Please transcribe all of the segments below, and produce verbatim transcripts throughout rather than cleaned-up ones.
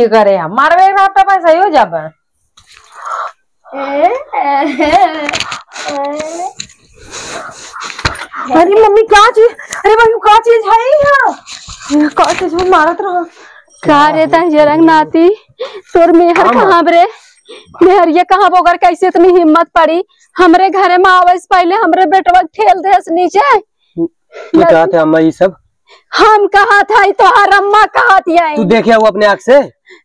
करे हम, मारबे एक रात तो सही हो जाबे। अरे मम्मी, क्या चीज? अरे मम्मी, का चीज है यहाँ? का चीज में मारत रहो? का रे तंजरंग नाती, तोर मेहर हाँ, माँ। कहाँ रे? मेहर ये कहाँ बोगर, कैसे इतनी हिम्मत पड़ी हमरे घरे में आवे से पहले हमरे बेटवा के ठेल देस नीचे? के कहत है अम्मा ई सब? हम कहत हई, तोहार अम्मा कहत हई। तू देखे हो अपने आँख से?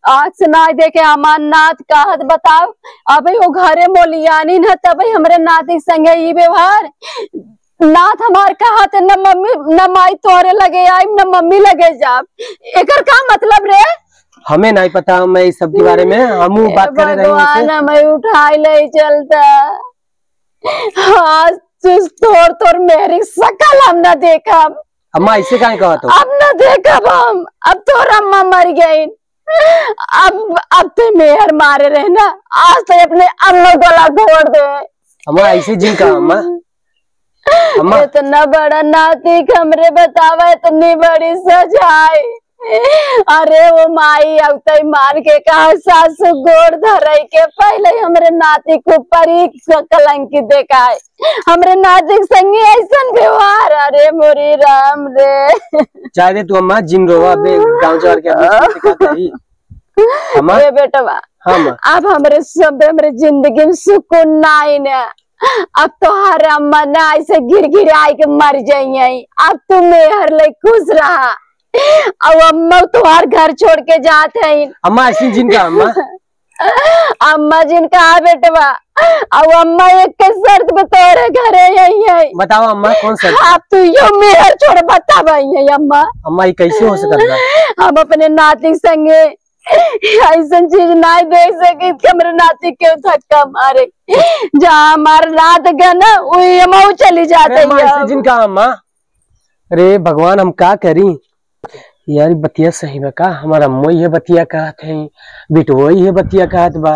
आँख से नाहीं देखे, हमार नात कहत बताओ। अबे वो घरे मोलियानी न, तबे हमरे नाती के संगे ई व्यवहार। नात हमार कहत है, न मम्मी न माई तोहरे लगे आइम, न मम्मी लगे जाब। एकर का मतलब रे? हमें नाहीं पता, मैं इस सब के बारे में, हमहू ए बात करे रहे भगवान, हमें उठाई ले चलता। आज तू तोर, तोर मेहरी सकल हम न देखब। अम्मा, ऐसे काहे कहत हो? अब न देखब हम, अब तोर अम्मा मर गईन। अब, अब ते मेहर मारे रहे ना, आज तो अपने अम्मा गला घोट दे। अम्मा, ऐसे जिन कहा, अम्मा। अम्मा। इतना बड़ा नाती के हमरे बतावा, इतनी बड़ी सजाई। अरे वो माई, अब तई मान के कहा, सासू गोड़ धरई के पहले ही हमरे नाती के ऊपर ही क-, कलंकित देखाए। हमरे नाती के संगी ऐसन व्यवहार, अरे मोरी राम रे। चाहे दे तू अम्मा, जिन रोवा, अबे गाँव जवार के आदमी से का कही? अम्मा? ए बेटवा, हाँ, अम्मा। अब हमरे सब, हमरे जिंदगी में सुकून नाई ना। अब तोहार अम्मा ना ऐसे गिर गिर आए के मर जाइए। अब तू मेहर ले खुश रहा। अब अम्मा तोहार घर छोड़ के जात है। अम्मा, ऐसी जिन का अम्मा? अम्मा जिन कहा बेटवा, अब अम्मा एक के शर्त पे तोरे घरे आई है। बताओ अम्मा, कौन शर्त? अब तू यो मेहर छोड़, बतावा आई है अम्मा। अम्मा, ये कैसे हो सकत बा? हम अपने नाती संगे ऐसन चीज ना देख सकी कि हमरे नाती के धक्का मारे। जहाँ हमार नात गए ना, वही हम चली जाते अरे अम्मा, हैं। ऐसे जिन कहा अम्मा? अरे भगवान, हम का करी? यार, ई बतिया सही बा का? हमार अम्मो इहे बतिया कहत है, बिटवो इहे बतिया कहत बा।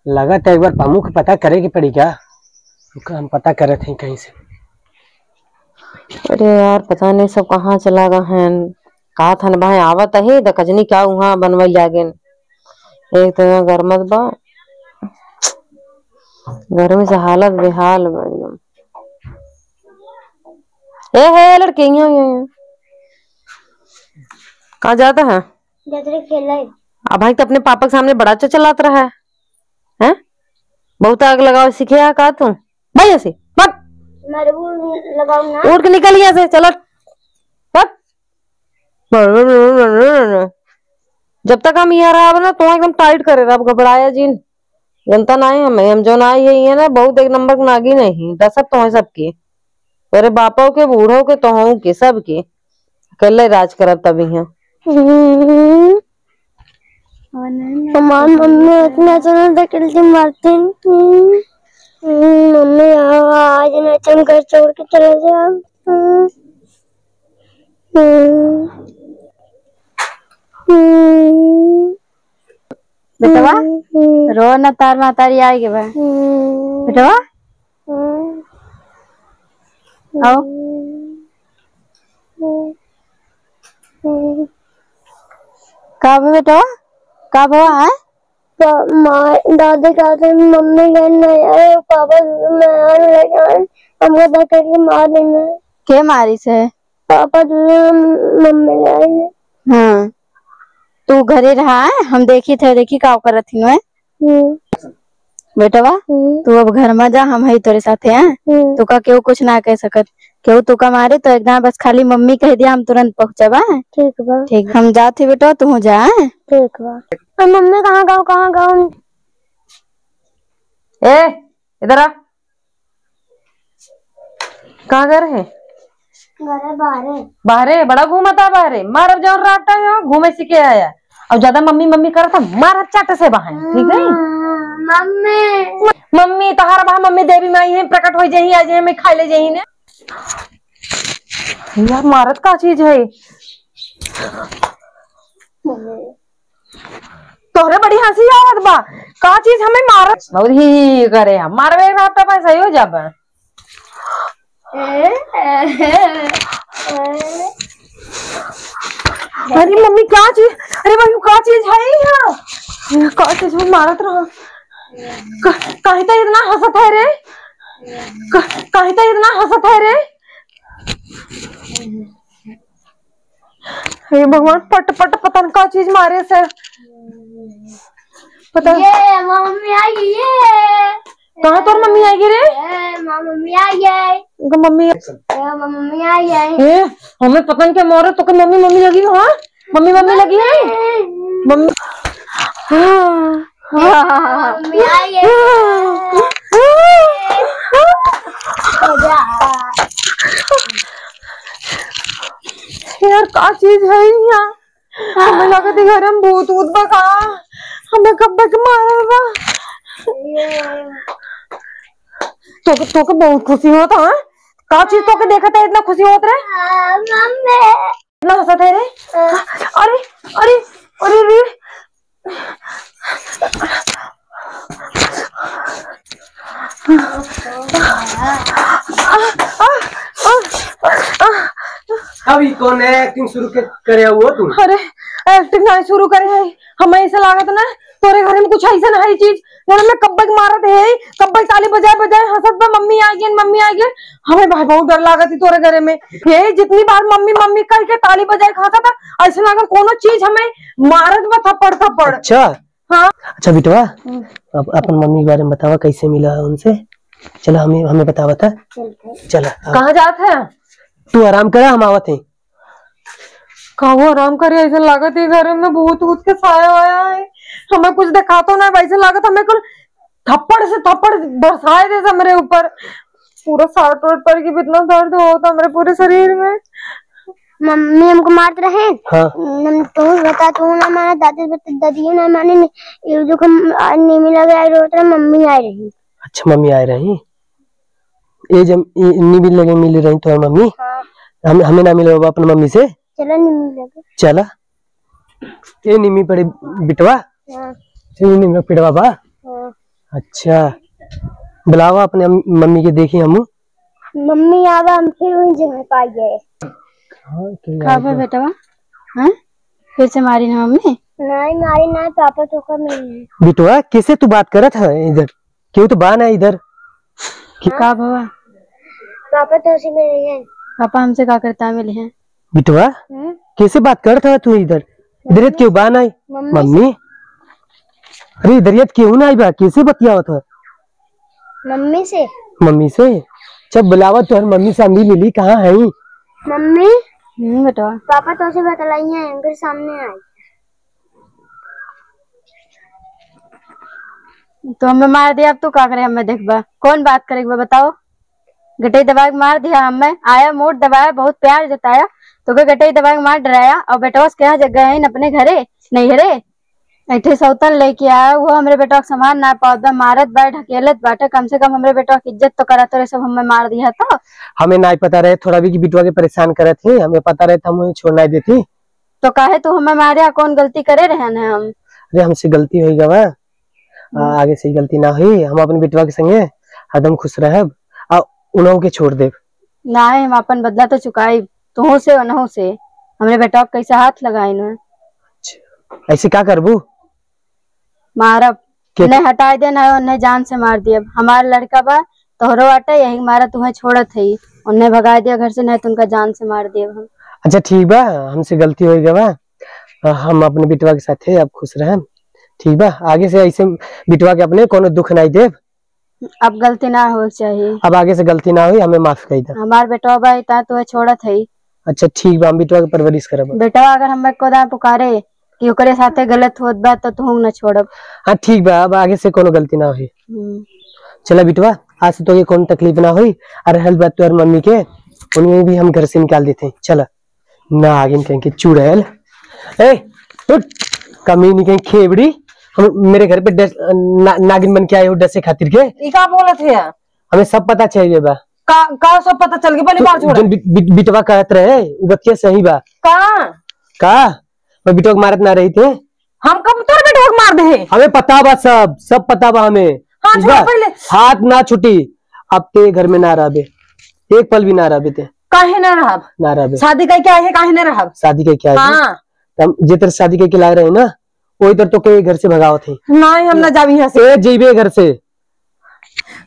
लगत है एक बार पामू के पता करे के पड़ी का? रुका, हम पता करत हई कहीं से। अरे यार, पता नहीं सब कहाँ चला गए हैं। का थन भाई आवत है, दकजनी का उहाँ बनवे लागेन। एक तो यहाँ गरमत बा, गर्मी से हालत बेहाल बा एकदम। ए हे लड़के, यहाँ, यहाँ, यहाँ। कहाँ जाता है? जात रहे खेले। अब भाई तो अपने पापा के सामने बड़ा अच्छा चलात रहा है, हैं? बहुत आग लगाओ सीखे है का तू? भाई ऐसे, भाग। मारे वो लगाओ ना। उठ के निकल यहाँ से, चलो, भाग। जब तक हम यहाँ रहब ना, तो एकदम टाइट करे रहब, घबराया जिन। जनता नाई हमें, हम जो नाई है, ये ना बहुत एक नंबर के नागिन है, दहशत तो है सबकी। तोरे बापो के, बूढ़ो के, तोहू के, सबके। अकेले राज करब तब यहाँ। हमार मम्मी उतना जना धकेल के मारतीन। हम्म, हम्म, मम्मी आओ, आज ना तुम घर छोड़ के चले जाओ। हम्म, हम्म, हम्म, बेटवा, हम्म, रो ना, तार महतारी आए के बा। हम्म, बेटवा, हम्म, आओ। हम्म, हम्म। का बा बेटवा? का बा, हैं? पा-, माँ, दादी कहते हैं, "मम्मी घर नहीं आए, पापा मैं आने लगे हैं, हमको धकेल के मार देंगे।" के मारिस है? पापा दूसरे मम्मी ले आए हैं। हाँ, तू घरे रहा है, हम देखी थे, देखी का करत ही है। हम्म। बेटवा, हम्म। तू अब घर में जा, हम हई तोरे साथे, हैं? हम्म। तोका केहू कुछ ना कह सकत। केहू तोका मारे तो एकदम बस खाली मम्मी कह दिया, हम तुरंत पहुँचब, हैं? ठीक बा। ठीक, हम जात ही बेटवा, तू जा, हैं? ठीक बा। और मम्मी कहाँ गाँव, कहाँ गाँव? ए, इधर आ। कहाँ गए रहे? घरे बाहरे। बाहरे? बड़ा घूमता बाहरे। मारब जौन राटा हो, घूमे सीखे आया। अब ज्यादा मम्मी मम्मी करत है, मारब चाट से बहाई, ठीक है? हम्म, मम्मी। मम्मी, तहार बा मम्मी देवी माई है, प्रकट हो जाही, आ जाही, मैं खा ले जाही ने। यार, मारत का चीज है? तोहरे बड़ी हँसी आवत बा, का चीज हमें मारत? बहुत ही करे हम, मारबे एक हफ्ता में सही हो जाबे। अरे मम्मी, क्या चीज? अरे भाई, का चीज है यहाँ? का चीज में मारत रहा? का-, काहे त इतना हंसत है रे? का-, काहे त इतना हंसत है रे? हे भगवान, पट पट पता न का चीज मारे से। पता ये मम्मी आई, ये। कहाँ तोर मम्मी आएगी रे? ए, माँ, मम्मी आई है। इनका मम्मी। ए, माँ, मम्मी आई है। ए, हमें पता नहीं क्या मारे, तो के मम्मी, मम्मी लगी हो, हाँ? मम्मी, मम्मी लगी है? मम्मी। हाँ। मम्मी आई है। यार, का चीज है यहाँ? हमें लगत है घर में भूत वूत बा का? हमें कब तक मारा बा? तोके, तोके बहुत खुशी होत है, हाँ? का चीज तोके देखत है इतना खुशी होत रे? मम्मी। इतना हंसत है रे? अरे, अरे, अरे रे। अभी कौन है एक्टिंग शुरू के, करे हुआ तू? अरे, एक्टिंग नहीं शुरू करे है। हमें ऐसा लागत ना, तोरे घर में कुछ ऐसा ना है चीज। घर में कब्बे के मारत है, कब्बे ताली बजाए बजाए हंसत बा, "मम्मी आ गई, मम्मी आ गई।" हमें भाई बहुत डर लागत है तोरे घरे में। ये जितनी बार मम्मी मम्मी कह के ताली बजाए के हंसत है, ऐसा लागत कोनो चीज हमें मारत बा थप्पड़ थप्पड़। अच्छा। हाँ। अच्छा बिटवा, हम्म। अब अपन मम्मी के बारे में बतावा, कैसे मिला है उनसे? चला, हमें, हमें बतावा था। चलते हैं। चला, अब कहाँ जात है? तू आराम करा, हम आवत हैं। का वो आराम करे? ऐसा लागत है घर में भूत वूत के साया वाया है। हमें कुछ दिखातो ना, वैसे लागत हमें कुल थप्पड़ से थप्पड़ बरसाए दे हमरे ऊपर। पूरा साट वाट पर के इतना दर्द होता हमरे पूरे शरीर में। मम्मी हमको मारत रहे। हाँ। हम तो बता, तू ना माना, दादी बता, दादी ना माने, नहीं, ये जो हम, आ, नीमी लगे आए रोत रहे, मम्मी आए रही। अच्छा, मम्मी आए रही। ये जब इ-, इन्नी भी लगे मिल रही तो मम्मी, हाँ। हम, हमें ना मिलो अपन मम्मी से। चलो नीमी लगे। चला। ए नीमी पड़े बिटवा? हाँ। ए नीमी पिटवा बा? हाँ। अच्छा। बुलावा अपने अम-, मम्मी के देखी हमू। मम्मी आवा, हम फिर वही जगह पाई गए। हाँ, का बा बेटवा? हाँ? फिर से मारी ना मम्मी? नहीं मारी ना, पापा तो कर नहीं है। बिटवा, कैसे तू बात करत है इधर? केहू तो बा ना इधर। कि- का भवा? पापा तो उसी में नहीं है। पापा हमसे का करता मिले हैं? बिटवा, हम्म? कैसे बात करत हवा तू इधर? इधर मम्मी। केहू बा ना? मम्मी। मम्मी? अरे इधर याद केहू ना आई बा, कैसे बतियावत हवा? मम्मी से। मम्मी से? जब बुलावा तोहर मम्मी से हम भी मिली, कहाँ है? मम्मी। हम्म बेटवा। पापा तो उसे बतलाई है, उनके सामने आई। तो हमें मार दिया, अब तू का करे हमें देखबा? कौन बात करे बा बताओ? गटई दबाए के मार दिया हमें, आया मूड दबाया, बहुत प्यार जताया, तो के गटई दबाए के मार डराया, और बेटवा से कहा जगह है अपने घरे, नहीं घरे, ऐठे सौतन लेके आया, वो हमरे बेटवा के सामान ना पावत बा, मारत बा, ढकेलत बाटे, कम से कम हमरे बेटवा की इज्जत तो करा, तोरे सब हमें मार दिया तो। हमें ना पता रहे थोड़ा भी कि बिटवा के परेशान करत है, हमें पता रहे तो हम उन्हें छोड़ ना देती। तो काहे तू हमें मारे, आ कौन गलती करे रहन है हम? अरे, हमसे गलती होई गवा। आ, हम्म। आगे से ई गलती ना होई। हम अपन बिटवा के संगे हरदम खुश रहब, आ उनहु के छोड़ देब। नाहीं, हम अपन बदला तो चुकाई, तुहू से, उनहु से। हमरे बेटवा के कैसे हाथ लगाइन है? अच्छा, ऐसे का करबू? मारब। के उन्हें हटाई दे ना, उन्हें जान से मार दियब। हमार लड़का बा, तोहरो बाटे, यही मारा तुम्हें छोड़त है। उन्हें भगाई दिया घर से, नहीं तो उनका जान से मार दियब हम। अच्छा ठीक बा, हमसे गलती हो गवा, हम अपने बिटवा के साथे अब खुश रहम। ठीक बा, आगे से ऐसे बिटवा के अपने कोनो दुख नहीं देब। अब गलती ना हो चाहिए। अब आगे से गलती ना होई, हमें माफ कर दे। हमार बेटवा बा, इतना तुम्हें छोड़त है। अच्छा ठीक बा, हम बिटवा के परवरिश करब। बेटवा अगर हमें को दाएं पुकारे कि ओकरे साथे गलत होत बा तो तुहूँ न छोड़ब। हाँ ठीक बा, अब आगे से कोनो गलती ना होई। हम्म। चला बिटवा, आज से तो ये कोनो तकलीफ ना होई। और रहल बात तोहर मम्मी के, उन्हें भी हम घर से निकाल देते हैं। चला, ना आगे कहीं के चुड़ैल। ए, उठ, कमीनी कहीं खेबड़ी, हम मेरे घर पे डस-, ना-, नागिन बन के आए हो डसे खातिर के। ई का बोलत है? हमें सब पता चल गया बा। का, का सब पता चल गया? पहले तू बाहर छोड़। जन बिट-, बिट-, बिटवा कहत रहे, उ बतिया सही बा। का? का? मैं बिटवा के मारत ना रही थे। हम कब तोर बिटवा के मार दे? हमें पता बा सब, सब पता बा हमें। हाँ, ठीक छोड़ बा? पहले। हाथ ना छूटी, अब ते घर में ना रहबे, एक पल भी ना रहबे ते। काहे ना रहब? ना रहबे। शादी कइके आए है, काहे ना रहब? शादी कइके आए है। हाँ। हम जे तरे शादी कइके लाए रहे ना, वही तरे तोके घर से भगावत है। नहीं, हम ना जाबी यहाँ से। ए, जइबे घर से।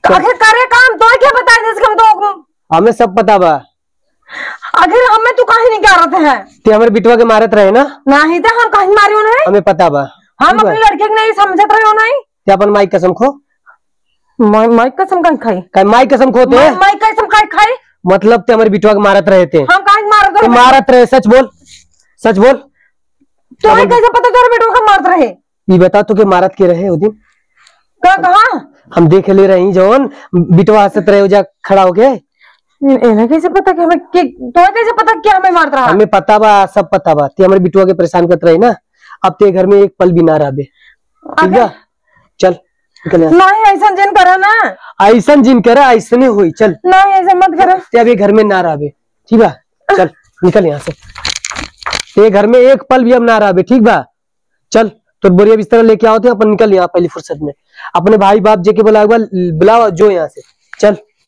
तो आखिर करे काम तो क्या बताए, जैसे हम तो हमें सब पता बा। आखिर हमें तू काहे निकारत है? ते हमरे बिटवा के मारत रहे ना? नहीं, ते हम काहे मारे हो नहीं? हमें पता बा। हम ठीक बा। अपनी लड़की के नहीं समझत रहे हो नहीं? ते अपन माई कसम खो। माई, माई कसम काहे खाई? काहे माई कसम खो ते? माई, माई कसम काहे खाई? मतलब ते हमरे बिटवा के मारत रहे ते? हम काहे मारत ते रहे? मारत रहे, सच बोल, सच बोल। तोहे कैसे पता तोरे बेटवा का मारत रहे? ई बता, तोके मारत के रहे ओ दिन? का, कहाँ? हम देख ले रही जौन बिटवा हंसत रहे ओजा खड़ा होके। इन-, इन्हें कैसे पता कि हमें, कि, तोहे कैसे पता कि हमें मारत रहा? हमें पता बा, सब पता बा। ते हमरे बिटवा के परेशान करत रहे ना, अब ते घर में एक पल भी ना रहबे। ठीक आगे? बा? चल, निकल यहाँ से। नहीं, ऐसन जिन करा ना। ऐसन जिन करा, ऐसने होई। चल। नहीं, ऐसे मत करा। ते अभी घर में ना रहबे, ठीक बा? चल, निकल यहाँ से। ते घर में एक पल भी अब ना रहबे, ठीक बा? चल, तोर बोरिया बिस्तर लेके आवत है, अपन निकल यहाँ पहली फुर्सत में। अपने भाई बाप जेके बुलावे बा, बुलावा जो यहाँ से। चल।